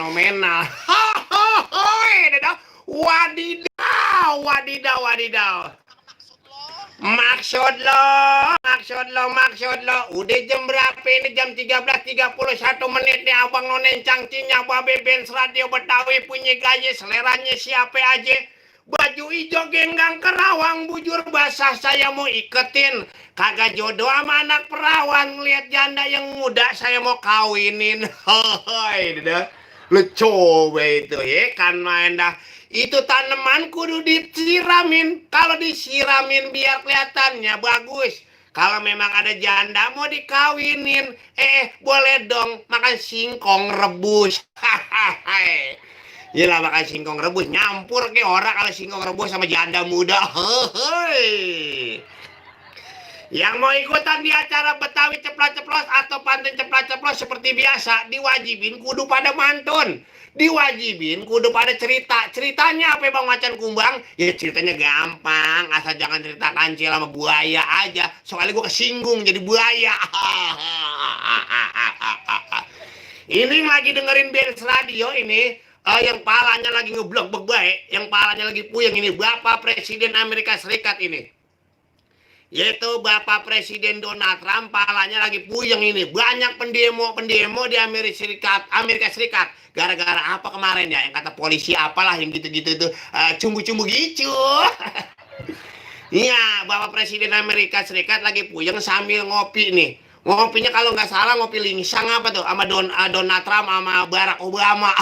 fenomenal. Hahaha, wadidaw, wadidaw, wadidaw. Maksud lo. Udah jam berapa ini? Jam 13.31 menit nih abang nonen cangcinya babe Benz Radio Betawi punya gaya seleranya siapa aja. Baju hijau genggang kerawang bujur basah saya mau iketin. Kagak jodoh sama anak perawan, ngeliat janda yang muda saya mau kawinin. Hoi, lu coba itu ya kan main dah. Itu tanaman kudu disiramin. Kalau disiramin biar kelihatannya bagus. Kalau memang ada janda mau dikawinin, boleh dong makan singkong rebus. Yalah makan singkong rebus nyampur ke orang kalau singkong rebus sama janda muda. Yang mau ikutan di acara Betawi Ceplas-Ceplos atau Pantun Ceplas-Ceplos seperti biasa, diwajibin kudu pada mantun. Diwajibin kudu pada cerita. Ceritanya apa Bang Macan Kumbang? Ya ceritanya gampang, asal jangan cerita kancil sama buaya aja. Soalnya gue kesinggung jadi buaya. Ini lagi dengerin Benz Radio ini, yang palanya lagi ngeblok baik, yang palanya lagi puyeng ini Bapak Presiden Amerika Serikat ini. Yaitu Bapak Presiden Donald Trump, palanya lagi puyeng ini. Banyak pendemo di Amerika Serikat. Gara-gara apa kemarin ya? Yang kata polisi apalah yang gitu-gitu itu. Cumbu-cumbu gitu. Iya, Bapak Presiden Amerika Serikat lagi puyeng sambil ngopi nih. Ngopinya kalau nggak salah ngopi lingsang apa tuh? Sama Donald Trump sama Barack Obama.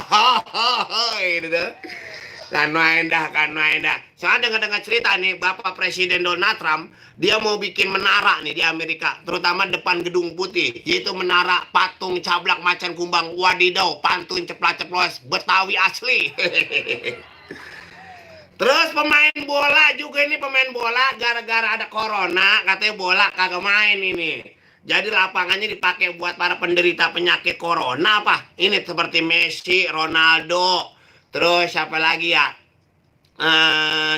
Kan main dah. Soalnya dengar cerita nih, Bapak Presiden Donald Trump, dia mau bikin menara nih di Amerika, terutama depan Gedung Putih, yaitu menara patung Cablak Macan Kumbang. Wadidaw, pantun ceplas-ceplos Betawi asli. Terus pemain bola juga ini, pemain bola gara-gara ada corona, katanya bola kagak main ini. Jadi lapangannya dipakai buat para penderita penyakit corona apa? Ini seperti Messi, Ronaldo, terus siapa lagi ya?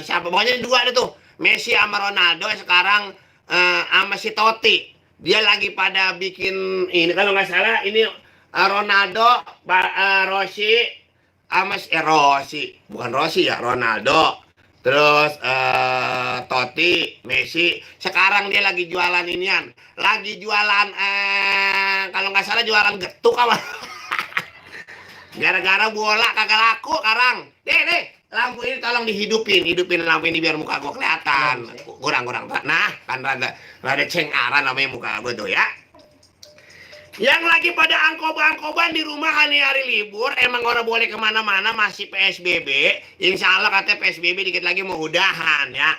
Siapa? Pokoknya dua itu. Messi sama Ronaldo sekarang sama si Totti. Dia lagi pada bikin ini kalau nggak salah ini Ronaldo, Rossi sama Rossi, bukan Rossi ya, Ronaldo. Terus Totti, Messi. Sekarang dia lagi jualan inian. Lagi jualan kalau nggak salah jualan getuk apa. Gara-gara bola kagak laku sekarang. Deh, lampu ini tolong hidupin lampu ini biar muka gue kelihatan. Kurang. Nah, kan rada cengaran namanya muka gue tuh ya. Yang lagi pada angkoban di rumah hari libur, emang orang boleh kemana-mana, masih PSBB. Insya Allah katanya PSBB dikit lagi mau udahan ya.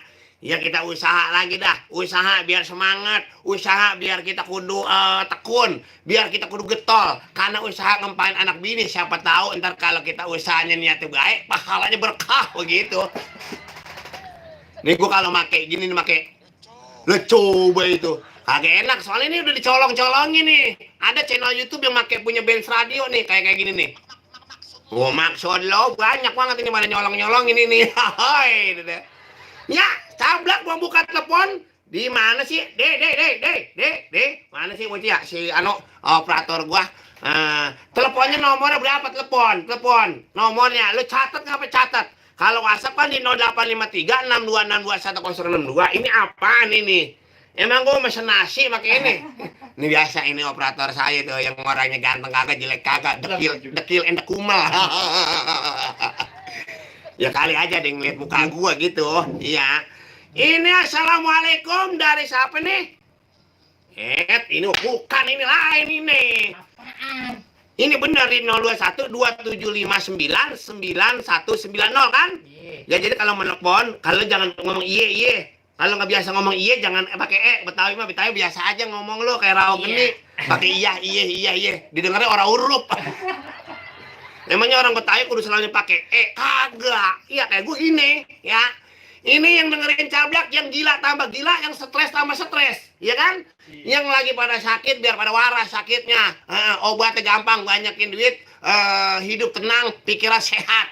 Ya kita usaha lagi dah, usaha biar semangat, usaha biar kita kudu tekun, biar kita kudu getol. Karena usaha ngempain anak bini, siapa tahu ntar kalau kita usahanya niatnya baik, pahalanya berkah begitu. Nih gua kalau make gini nih lo coba itu. Kagak enak, soalnya ini udah dicolong-colongin nih. Ada channel YouTube yang punya Benz Radio nih, kayak gini nih. Maksud lo banyak banget ini pada nyolong-nyolongin ini. Ya, Cablak mau buka telepon. Di mana sih? Deh. Mana sih bocah ya? Si operator gua. Teleponnya nomornya berapa? Telepon. Nomornya lu catat nggak catat? Kalau WhatsApp kan di 0853 6262 1062. Ini apaan ini? Emang gue mesen nasi pakai ini. Ini biasa ini operator saya tuh yang orangnya ganteng kagak, jelek kagak, dekil endek kumel. Ya kali aja deh ngeliat muka gue gitu. Iya. Ini assalamualaikum dari siapa nih? Ini bukan, ini lain ini. Apaan? Ini bener di 021 2759 9190 kan? Ya jadi kalau menelpon, kalau jangan ngomong iye. Kalau nggak biasa ngomong iya jangan pakai Betawi biasa aja ngomong lo kayak rawa geni. Pakai iya. Didengarnya orang huruf. Emangnya orang Betawi kudu selalu pakai kagak. Iya kayak gue ini ya. Ini yang dengerin Cablak yang gila tambah gila, yang stres tambah stres, ya kan? Yang lagi pada sakit biar pada waras sakitnya. Obatnya gampang, banyakin duit, hidup tenang, pikiran sehat.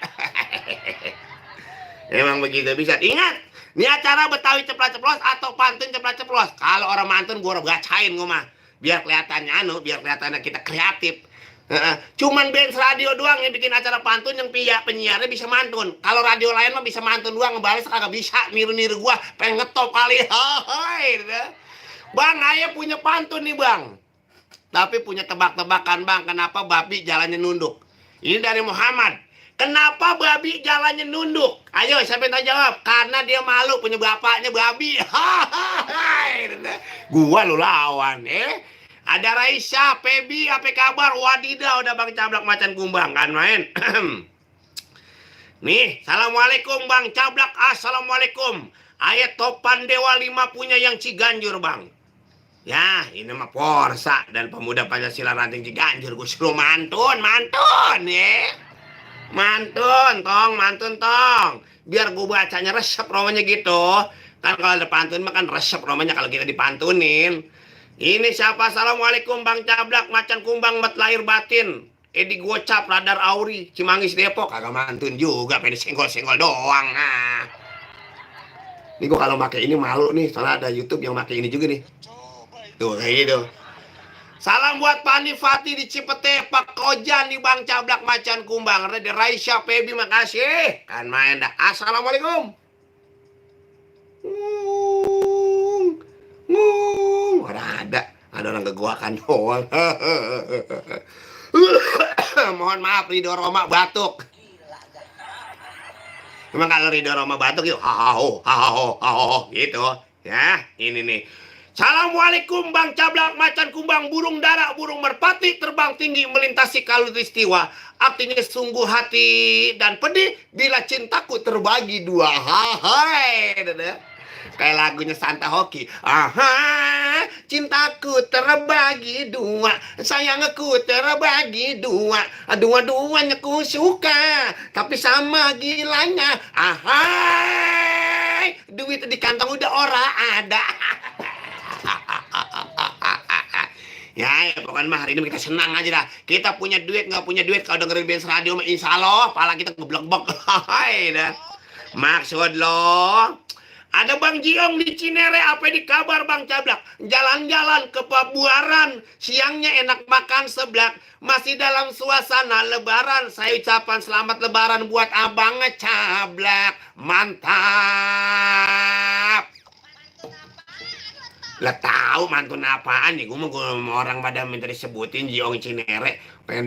Emang begitu bisa. Ingat. Ini acara Betawi Ceplas-Ceplos atau Pantun Ceplas-Ceplos. Kalau orang mantun gue bacain gue mah. Biar kelihatannya biar kelihatannya kita kreatif. Cuman Benz Radio doang yang bikin acara pantun, yang penyiarnya bisa mantun. Kalau radio lain mah bisa mantun doang, ngebales kagak bisa. Niru-niru gua pengen ngetop kali. Hoy. Bang, Ayah punya pantun nih, Bang. Tapi punya tebak-tebakan, Bang. Kenapa babi jalannya nunduk? Ini dari Muhammad. Kenapa babi jalannya nunduk? Ayo, siapa yang jawab? Karena dia malu punya bapaknya babi. Gua lu lawan, Ada Raisya, Pebi, apa kabar? Wadidaw, udah Bang Cablak macan kumbang kan main. Nih, Assalamualaikum Bang Cablak, Assalamualaikum. Ayat topan Dewa 5 punya yang Ciganjur, Bang. Ya, ini mah Porsa dan pemuda Pancasila ranting Ciganjur. Gue suruh mantun, ya. Mantun tong. Biar gue bacanya resep romanya gitu. Kan kalau ada pantun mah kan resep romanya kalau kita dipantunin. Ini siapa? Assalamualaikum Bang Cablak, macan kumbang mat lahir batin. Edi Gocap, Radar Auri, Cimanggis Depok. Kagak mantun juga, pengen senggol-senggol doang. Nah. Ini gue kalau pakai ini malu nih, soalnya ada YouTube yang pakai ini juga nih. Tuh kayak gitu. Salam buat Pani Fati di Cipete, Pak Kojan di Bang Cablak macan kumbang. Rede Raisya, Pebi, makasih. Kan main dah. Assalamualaikum. Ada orang keguakan doang. Mohon maaf Ridho Roma batuk. Memang kalau Ridho Roma batuk yuk gitu ya. Ini nih. Assalamualaikum Bang Cablak macan kumbang, burung dara, burung merpati terbang tinggi melintasi kalulistiwa. Artinya sungguh hati dan pedih bila cintaku terbagi dua. Hai. Kayak lagunya Santa Hoki. Aha, cintaku terbagi dua, sayangku terbagi dua, dua-duanya ku suka, tapi sama gilanya. Aha, duit di kantong udah ora ada. Ya, pokoknya mah hari ini kita senang aja dah. Kita punya duit, nggak punya duit kalau dengerin Benz Radio, insya Allah pala kita ngeblek-blek. Hai dah. Maksud lo? Ada Bang Jiong di Cinere, apa di kabar Bang Cablak? Jalan-jalan ke Pabuaran, siangnya enak makan seblak. Masih dalam suasana lebaran, saya ucapan selamat lebaran buat Abang Cablak. Mantap. Lah tahu mantun apaan nih? Gue mau orang pada minta disebutin Jiong Cinere, pengen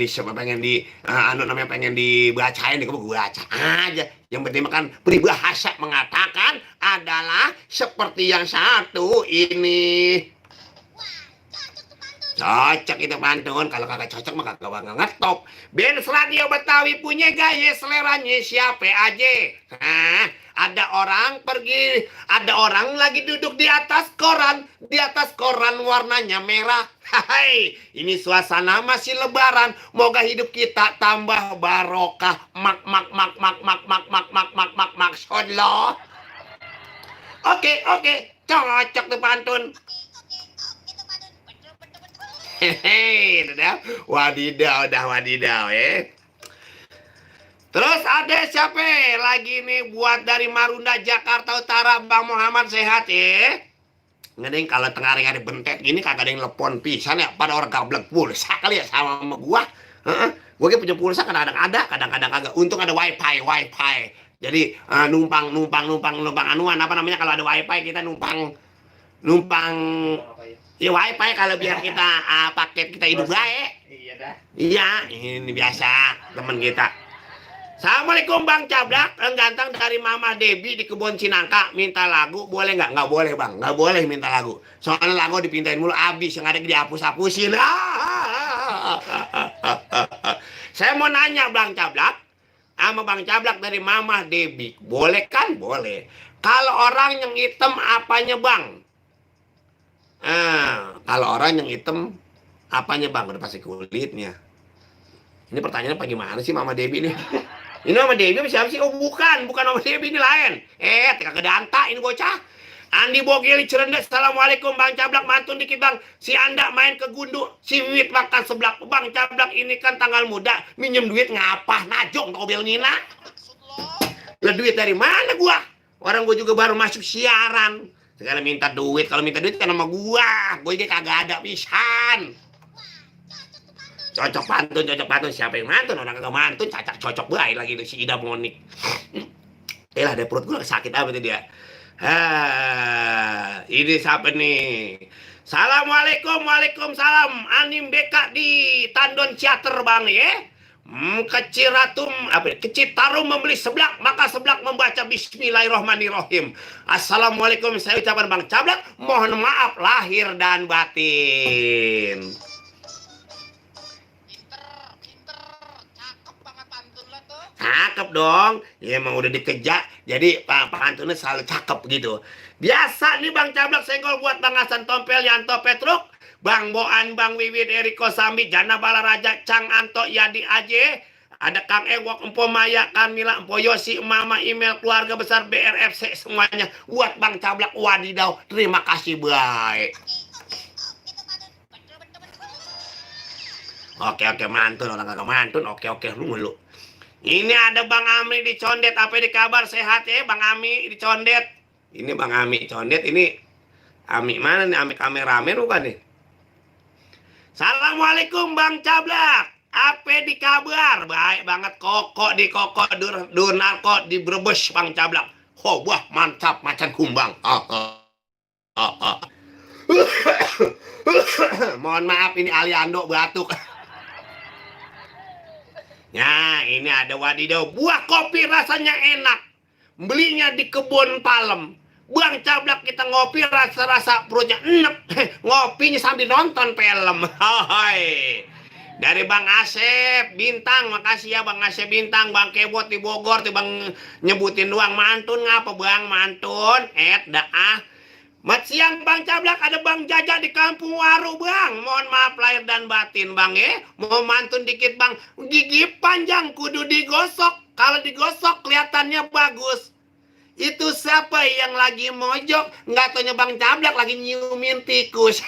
dibacain, gue baca aja. Yang penting kan peribahasa mengatakan adalah seperti yang satu ini. Cocok itu pantun. Kalau kagak cocok mah kagak bakal ngetop. Benz Radio Betawi punya gaya seleranya siapa aja. Nah, ada orang lagi duduk di atas koran warnanya merah. Hai, ini suasana masih lebaran. Moga hidup kita tambah barokah. Maksud lo. Oke, cocok tuh pantun. Hehehe, wadidaw ya. Terus ada siapa lagi nih buat dari Marunda Jakarta Utara, Bang Muhammad sehat ya. Ngeding kalau tengah hari bentet gini kagak ada yang telepon pisan ya, pada orang gablek pulsa kali ya sama gua. Gua punya pulsa kadang-kadang ada, kadang-kadang kagak. Untung ada wifi. Jadi numpang anuan apa namanya, kalau ada wifi kita numpang ya wifi kalau biar kita paket kita hidup baik. Iya, ini biasa teman kita. Assalamualaikum Bang Cablak, yang ganteng dari Mama Debi di Kebon Cinangka, minta lagu boleh nggak? Nggak boleh Bang, nggak boleh minta lagu. Soalnya lagu dipintain mulu abis, yang ada dihapus-hapusin. Saya mau nanya Bang Cablak, sama Bang Cablak dari Mama Debi, boleh kan? Boleh. Kalau orang yang hitam apanya Bang? Kalau orang yang hitam apanya Bang? Udah pasti kulitnya. Ini pertanyaannya apa gimana sih Mama Debi nih? Ini Mama Debi siapa sih? Oh bukan Mama Debi, ini lain. Kagak danta ini bocah. Andi Bogeli Cirendes, Assalamualaikum Bang Cablak, mantun dikit Bang. Si Anda main ke Gundu, si Wit makan seblak. Bang Cablak ini kan tanggal muda, minjem duit ngapa? Najong tobel Nina. Lah duit dari mana gua? Orang gua juga baru masuk siaran. Sekarang minta duit, kalau minta duit kan sama gua. Gua juga kagak ada pisan. Cocok pantun. Siapa yang mantun? Orang kagak mantun, cacak cocok baik lagi tuh si Ida Monik. Lah, ada perut gue sakit apa itu dia. Ini siapa nih? Assalamualaikum, waalaikumsalam. Anim BK di Tandon Theater bang ya. Keciratum apa? Kecitarum membeli seblak, maka seblak membaca Bismillahirrohmanirrohim. Assalamualaikum, saya ucapan Bang Cablak. Mohon maaf lahir dan batin. Cakep dong. Ya emang udah dikejar. Jadi pantunnya selalu cakep gitu. Biasa nih Bang Cablak senggol buat Bang Hasan Tompel, Yanto Petruk, Bang Boan, Bang Wiwit, Eriko Sambi, Jana Balaraja, Cang Anto, Yadi Aje, ada Kang Ewok, Empo Maya, Kamila, Empo Yosi, Mama, Email, keluarga besar BRFC semuanya buat Bang Cablak. Wadidaw, terima kasih baik. Oke, mantun. Orang kagak mantun. Oke, lu. Ini ada Bang Ami di Condet. Apa di kabar? Sehat ya Bang Ami di Condet. Ini Bang Ami Condet. Ini Ami mana nih? Ami kameramen bukan nih? Assalamualaikum Bang Cablak. Apa di kabar? Baik banget. Koko Dunarko di Brebes Bang Cablak. Oh wah mantap macan kumbang. Mohon maaf ini Aliando batuk. Ya, ini ada wadidaw. Buah kopi rasanya enak. Belinya di Kebun Palem. Bang Cablak kita ngopi rasa-rasa perutnya enak. Ngopinya sambil nonton film. Hai. Dari Bang Asep Bintang. Makasih ya Bang Asep Bintang. Bang Kebot di Bogor. Bang nyebutin doang mantun. Ngapa Bang mantun? Dah. Mat siang Bang Cablak, ada Bang Jaja di Kampung Waru Bang. Mohon maaf lahir dan batin Bang ya. Mau mantun dikit Bang. Gigi panjang kudu digosok. Kalau digosok kelihatannya bagus. Itu siapa yang lagi mojok? Nggak taunya Bang Cablak lagi nyiumin tikus.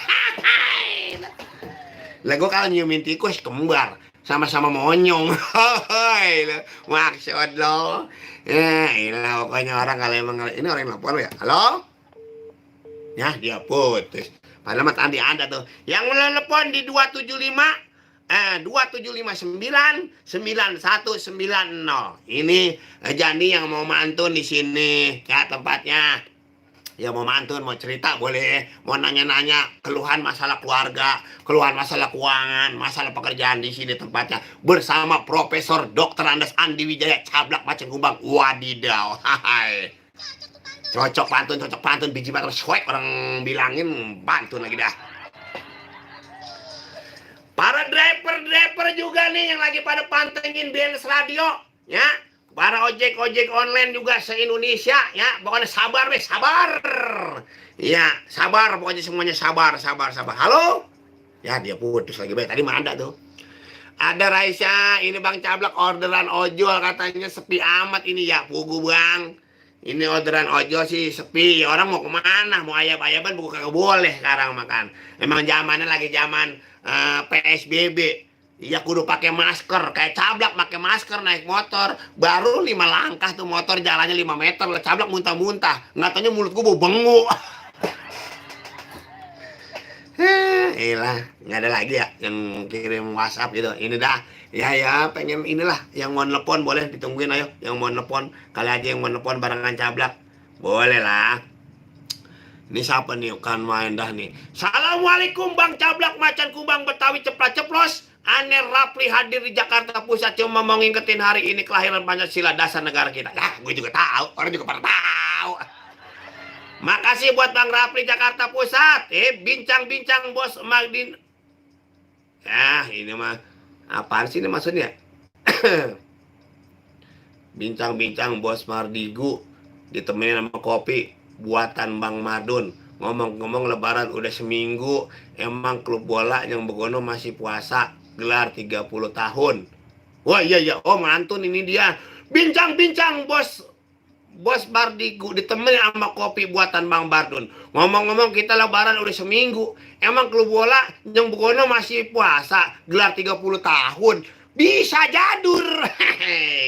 Lah gue kalau nyiumin tikus kembar. Sama-sama monyong. Maksud lo. Ya ilah pokoknya orang kalau emang. Ini orang yang lapor ya. Halo? Ya dia putus. Padahal mah tadi ada tuh. Yang menelepon di 275-279-9190. Ini Jani yang mau mantun di sini. Ya tempatnya. Ya mau mantun, mau cerita boleh. Mau nanya-nanya keluhan masalah keluarga, keluhan masalah keuangan, masalah pekerjaan di sini tempatnya. Bersama Profesor Dr. Andes Andi Wijaya Cablak Macan Kumbang. Wadidaw. Hai. Cocok pantun, biji bater swag orang bilangin pantun lagi dah. Para driver juga nih yang lagi pada pantengin Dance Radio, ya. Para ojek online juga se-Indonesia, ya. Pokoknya sabar. Ya, sabar pokoknya semuanya sabar. Halo? Ya, dia putus lagi baik. Tadi mana ada tuh? Ada Raisa, ini Bang Cablak orderan ojol katanya sepi amat ini ya, pugu Bang. Ini orderan ojol sih sepi. Orang mau kemana? Mau ayam-ayaman bukan kagak boleh sekarang makan. Emang zamannya lagi zaman PSBB. Ya kudu pakai masker. Kayak Cablak pakai masker naik motor. Baru 5 langkah tuh motor jalannya 5 meter. Cablak muntah-muntah. Nggak taunya mulut gue bau bengu. Iyalah, nggak ada lagi ya yang kirim WhatsApp gitu. Ini dah. Ya pengen inilah yang mau nelpon boleh ditungguin ayo. Yang mau nelpon kali aja yang mau nelpon barengan Cablak. Boleh lah. Ini siapa nih kan main dah nih. Assalamualaikum Bang Cablak Macan Kumbang Betawi ceplos. Ane Rapli hadir di Jakarta Pusat cuma mau ngingetin hari ini kelahiran Pancasila dasar negara kita. Nah, gue juga tahu, orang juga pada tahu. Makasih buat Bang Rapli Jakarta Pusat. Bincang-bincang Bos Magdin. Ini mah apaan sih ini maksudnya? Bincang-bincang Bos Mardigu ditemenin sama kopi buatan Bang Mardun. Ngomong-ngomong lebaran udah seminggu. Emang klub bola yang begono masih puasa gelar 30 tahun. Wah iya. Oh mantun ini dia. Bincang-bincang Bos Mardigu ditemenin sama kopi buatan Bang Mardun. Ngomong-ngomong kita lebaran udah seminggu. Emang klub bola yang begono masih puasa gelar 30 tahun. Bisa jadur.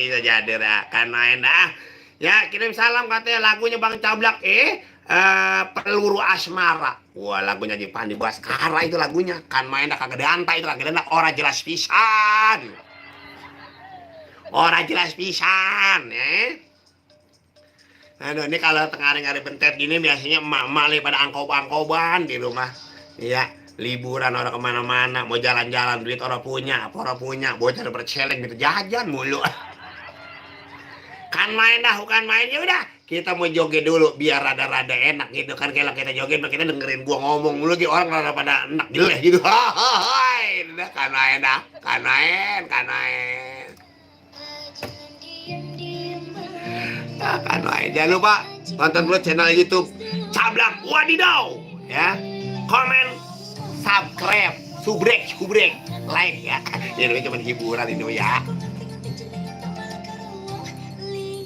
Bisa jadur ya. Karena enak. Ya kirim salam katanya lagunya Bang Cablak. peluru asmara. Wah, lagunya Ji Pandi Baskara itu lagunya. Kan main dah kagak danta itu kagak danta, ora jelas pisan. Ora jelas pisan, Aduh, ini kalau tengah hari bentet gini biasanya emak-emak pada angkob-angkoban di rumah. Iya, liburan orang kemana-mana, mau jalan-jalan, duit orang punya, apa orang punya, bocah udah berceleng gitu, jajan mulu. Kan main dah, bukan main, ya udah. Kita mau joget dulu biar rada-rada enak gitu kan. Kalau kita joget, kita dengerin gua ngomong mulu gitu, orang rada pada enak jelek gitu. Hahaha, udah kan main dah, kan main. Nah, kan main. Jangan lupa tonton dulu channel YouTube Cablak Wadidaw, ya. Komen, subscribe, subrek, like ya. Ini cuma hiburan ini ya.